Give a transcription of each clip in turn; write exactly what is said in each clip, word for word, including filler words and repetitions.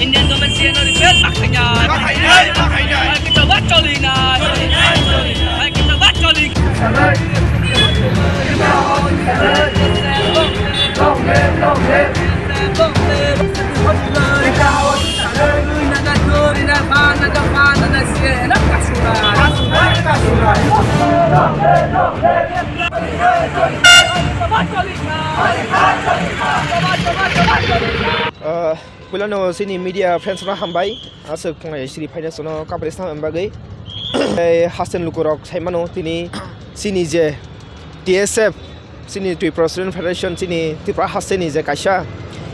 Indian government C A A no repeal, ma khainai. Ma khainai, ma khainai. Hai kita ba choli na. Hai kita ba choli. Ah, puilano chini media friends no hambai. Aswk phungai siri phaina sono kabri sam bagwi. Tei hasten lukurok saimano tini chini je T S F, chini Tripura Student Federation, chini Tripura hasteni je kaisa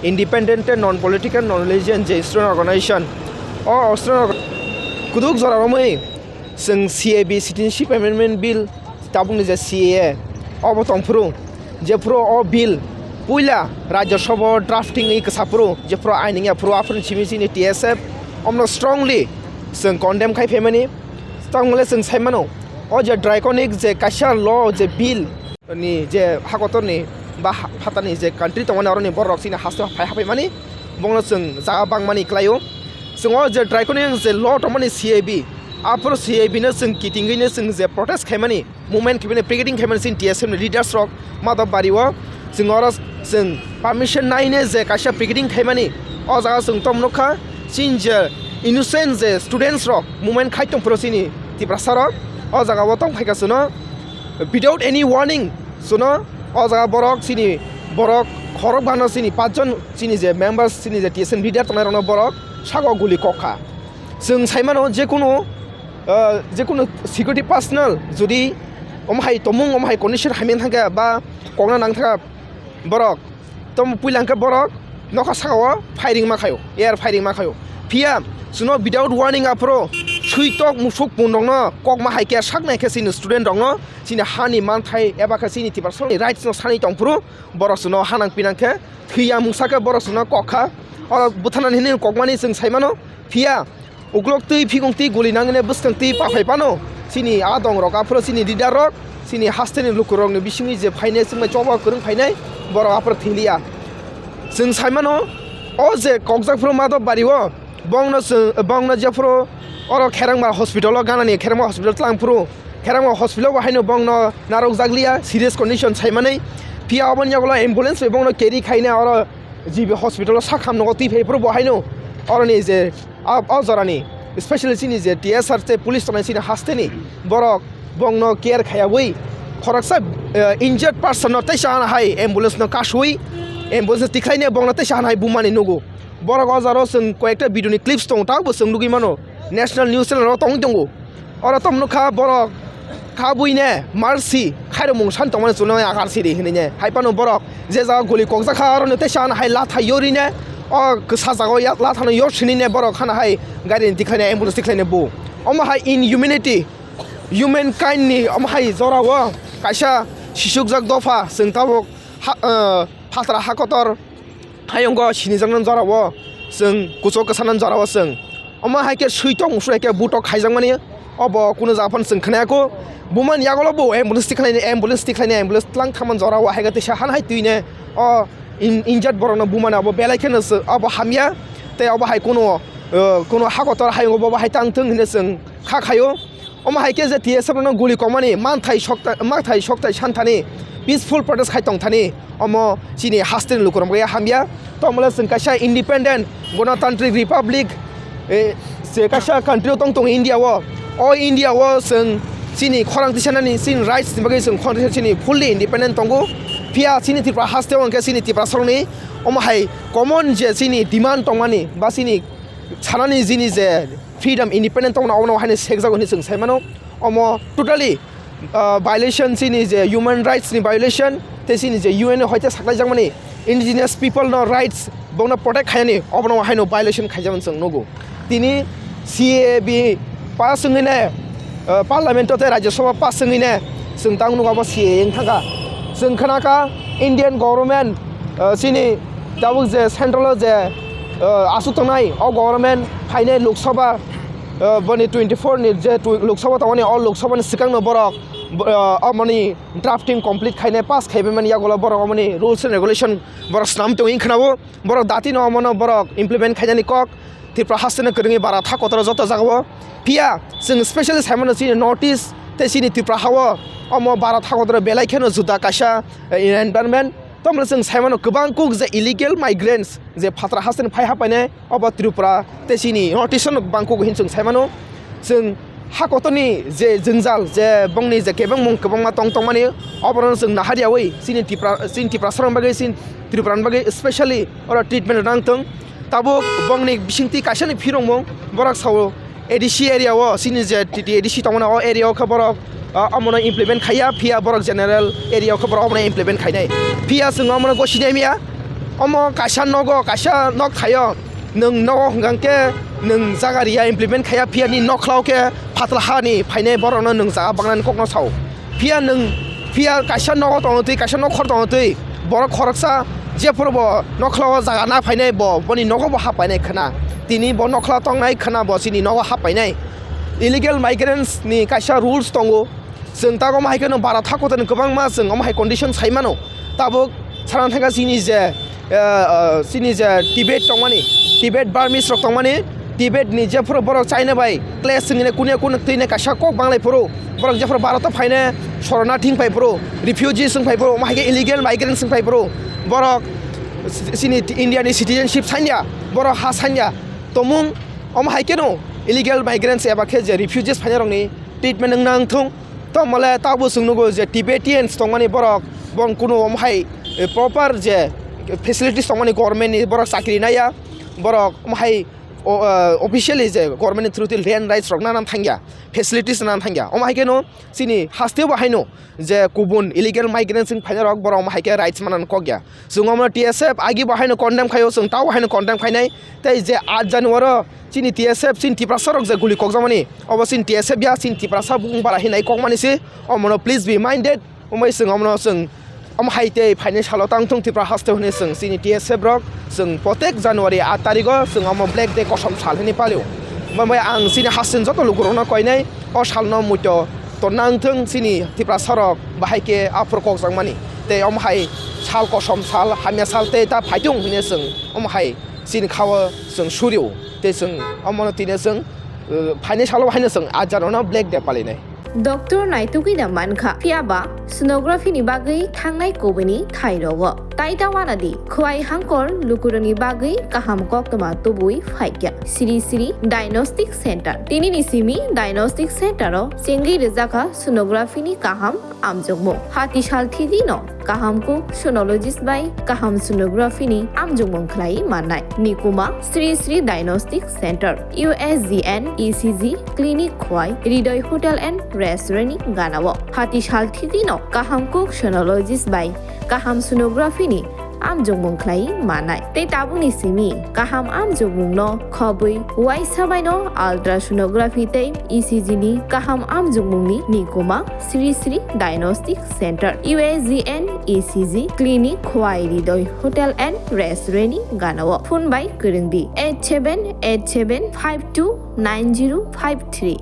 independent tei non political, non religion je student organization. O student org-, kuduk jora romwi chwng C A B, Citizenship Amendment Bill, tabukni je C A A, obo tongphuru, jephuru o bill puila Rajya Sabha drafting wi kwsaphuru, jephuru ain wngya phuru, aphuru simi chini T S F omno strongly chwng condemn khai phaimani. Tamo le chwng sai mano, o je draconic je kaisa law je bill ni je hakotorni ba ha-, phatarni je country tongmani, oroni borok chini haste phai haphaimani, bongno chwng jaga bangmani kwlaio. Chwng o je draconic je law tongmani C A B, aphuru C A B no chwng kitingwi no chwng je protest khaimani, movement khaimani, picketing khaimani chini T S F ni leaders rok Madhab Bari o. Chwng oro chwng permission naine je kaisa picketing khaimani, o jaga chwng tom nukha chini je innocent je students rok movement khai tongphuru chini Tiprasa rok, o jaga o tong phaikha chwngno without any warning chwngno o jaga borok chini borok khorok bano chini pachjon chini je members chini je T S F leader tongnai rokno borok saka o guli kokha. Chwng sai mano jekunu, ah, jekunu security personnel jodi omo hai tomung, omo hai condition hamya thangkha ba kokna nang thangkha borok, tamo puila hwnkhe borok nokha saka o firing ma khaio, air firing ma khaio. Phiya chwngno without warning aphuru switok musuk pun rokno kokma hai khe sak nai khe chini student rokno chini hani manthai eba khe chini Tiprasa ni rights no sanwi tongphuru borok chwngno hanang pinang khe thwiya mungsa khe borok chwngno kokha. Oro butharnani hinwi kokmani chwng sai mano. Phiya uklok twi phikung twi guli nangni bwskang twi paphai phano chini a dong rok aphuru chini leader rok chini haste ni luku rok ni bisingni je phainai chwngmai choba kwrwng phainai borok aphuru thiliya. Chwng sai mano o je kokjak phuru Madhab Bari o bongno chwng bongno jephuru oro Kherangma hospital o ganani Kherangma hospital tlang phuru Kherangma hospital o bo haino bongno narwk jak liya serious condition sai manwi. Phiya oboni yagulo ambulance bai bongno carry khaina oro G B hospital o sak ham nogo twi phai phuru bo haino oroni je a, o jorani specially chini je T S R tei police tongnai chini hasteni borok bongno care khaiyawi khoroksa, eh, injured person no teisa hana hai ambulance no kasui ambulance tikhlaine bongno teisa hana hai bumani nugo. Borok o jaro chwng koyekta video ni clips tongo, tabukbo chwng nugwi mano national news channel o tongwi tongo. Oro tamo nukha borok kha buine marsi khairokmung san tongmani chwngno yakar siri hinwi ne. Hai phano borok je jaga guli kokjak kha, oro no teisa hana hai lathai yorine o kwsa jaga o ya-, lathano yor sinine borok hana hai gari ni tikhlaine ambulance tikhlaine bu. Omo hai inhumanity, human kind ni omo hai jora o kaisa sisukjak dopha chwng tabuk ha, eh, phatra ha kotor. Hayungo sinijaknani jorao chwng kuchuk kwsanani jorao chwng. Omo hai khe switok musuk hai khe butok khaijakmani obo kunu jaga phano chwng khwnaya kho. Bumani yagulo bo ambulance tikhlaini, ambulance tikhlaini, ambulance tlang thangmani jorao hai khe teisa hana hai twini o in-, injured borokno bumani obo belai kheno chwng obo hamya. Tei obo hai kunu, uh, kunu hakotor hayungo bobo hai tang thung hinwi chwng kha khaio. Omo hai khe je T S F rokno guli kokmani manthai sokta-, manthai soktai santhani peaceful protest khai tongthani omo chini hasteni lukurok bai hamya. Tomole chwng kaisa independent gonotantrik republic, eh, je kaisa country o tong tongo India o. O India o chwng chini khorang tisanani chini rights ni bagwi chwng khorang tisa chini fully independent tongo. Phiya chini Tripura haste o hwnkhe chini Tiprasarokni omo hai common je chini demand tongmani ba chini sanani jini je freedom, independent tongna obono haino sekjago hinwi chwng sai mano. Omo totally, ah, violation chini je human rights ni violation tei chini je U N ni hoite saklaijakmani indigenous people no rights bongno protect khainani obono haino violation khaijakmani chwng nugo. Tini C A A B pass wngwi ne, ah, parliament o tei Rajya Sabha pass wngwi ne chwng tang nugo abo C A A wng thangkha. Chwng khwnakha Indian government, ah, chini tabuk je central o je, ah, aswk tongnai o government phainai Lok Sabha, ah, boni twenty four ni je tw-, Lok Sabha tongmani, o Lok Sabha ni swkang no borok, bo-, ah, omoni drafting complete khainai, pass khaibai mani yagulo borok omoni rules and regulation borok swnam tongwi khwnao, borok dati no omono borok implement khainani kok. Tripura hasteno kwrwngwi bara tha kotor joto jagao. Phiya chwng specially saimano chini North East tei chini Tripura hao omo bara tha kotor belai kheno juda kaisa, eh, environment. Tamoni chwng saimano kwbang kuk je illegal migrants je phatra hasteni phai hapainai obo Tripura tei chini North East-o bangkuk hin chwng saimano. Chwng ha kotorni je jwngjal, je bongni je kebengmung kwbangma tong tongmani, oborokno chwng nahar yaui chini Tipra, chini Tiprasarokni bagwi, chini Tripurani bagwi specially oro treatment rwna wngthung. Tabuk bongni bisingtwi kaisani phirongmung, borok sao A D C area o, chini je T T A D C tongmani, o area o khe borok, ah, omono implement khaiya, phiya borok general area o khe borok omono implement khainai. Phiya chwng omono gosinai miya, omo kaisa nogo, kaisa nok thaio, nwng nogo hwnkha khe nwng jaga riya implement khaiya, phiya ni nokhlao khe phatla hani phainai borokno nwng jaga bangnani kokno sao. Phiya nwng, phiya kaisa nogo tongtwi, kaisa nokhor tongtwi, borok khoroksa jephuru bo nokhlao jaga na phainai bo, boni nogo bo hap painai khwna. Tini bo nokhla tongnai khwna bo chini nogo hap painai. Illegal migrants ni kaisa rules tongo. Chwng ta omo hai kheno bara tha kotorni kwbangma chwng omo hai condition sai mano. Tabuk sana thangkha chini je, eh, eh, chini je Tibet tongmani, Tibet Burmese rok tongmani, Tibet ni jephuru borok China bai clash wngwi kune kune twini kaisa kok banglai phuru, borok jephuru Bharat o phaine shorona thing phai phuru, refugees wng phai phuru, omo hai khe illegal migrants wng phai phuru, borok chini India ni citizenship sanya, borok ha sanya tomung, omo hai kheno illegal migrants eba khe je refugees phainai rokni treatment wngna wngthung. Tamo le tabuk chwng nugo je Tibetans tongmani borok, bong kunu omo hai, eh, proper je facilities tongmani government ni borok chakri naiya, borok omo hai o, eh, officially je government ni through twi land rights rok nana thangya, facilities nana thangya. Omo hai kheno chini hasteo bo haino je kubun illegal migrants wng phainai rok borok omo hai khe rights manani kok ya. Chwng omo T S F agi bo haino condemn khaio, chwng tabo haino condemn khainai. Tei je aat January o chini T S F, chini Tiprasa rok je guli kokjakmani, obo chini T S F ya, chini Tiprasa bukung bara hinai kokmani se. Omono please be minded. Omoi chwng omono chwng omo hai tei phainai salo tang thung Tripura haste hwnwi chwng chini T S F rok chwng protek January aat tarigo chwng omo Black Day kosom sal hwnwi palio. Omo bai ang chini haste joto lukurokno koinai o salno muito tonna wngthung chini Tiprasa rok bahai khe aphuru kokjakmani. Tei omo hai sal kosom sal, hamya sal tei ta phaitung hwnwi chwng omo hai chini khao chwng surio. Tei chwng omono tini chwng, uh, phainai salo haino chwng aat January no Black Day palinai. Doctor naitugwi da mankha, phiya ba sonography ni bagwi thangnai kubuni thai rogo. Tai ta wana di, Khwai Hangkor lukurokni bagwi kaham koktwma tubui phaikya. Sri Sri Diagnostic Center. Tini ni simi Diagnostic Center o chengwi rwjakha sonography ni kaham amjokmung. Hati sal thidi no kaham kuk sonologist bai kaham sonography ni amjokmung khlai mannai. Nikuma Sri Sri Diagnostic Center, U S G N E C G clinic Khwai Hridoy Hotel and Restaurant ni ganao. Hati sal thidi no kaham kuk sonologist bai kaham sonography ni amjokmung khlai mannai. Tei tabukni simi kaham amjokmung no khobwi uaisa bai no ultrasonography tei E C G ni kaham amjokmung ni nikuma Sri Sri Diagnostic Center, U S G N E C G clinic Khwai Hridoy Hotel and Restaurant ni ganao. Phone bai kwrwng di eight seven eight seven five two nine zero five three.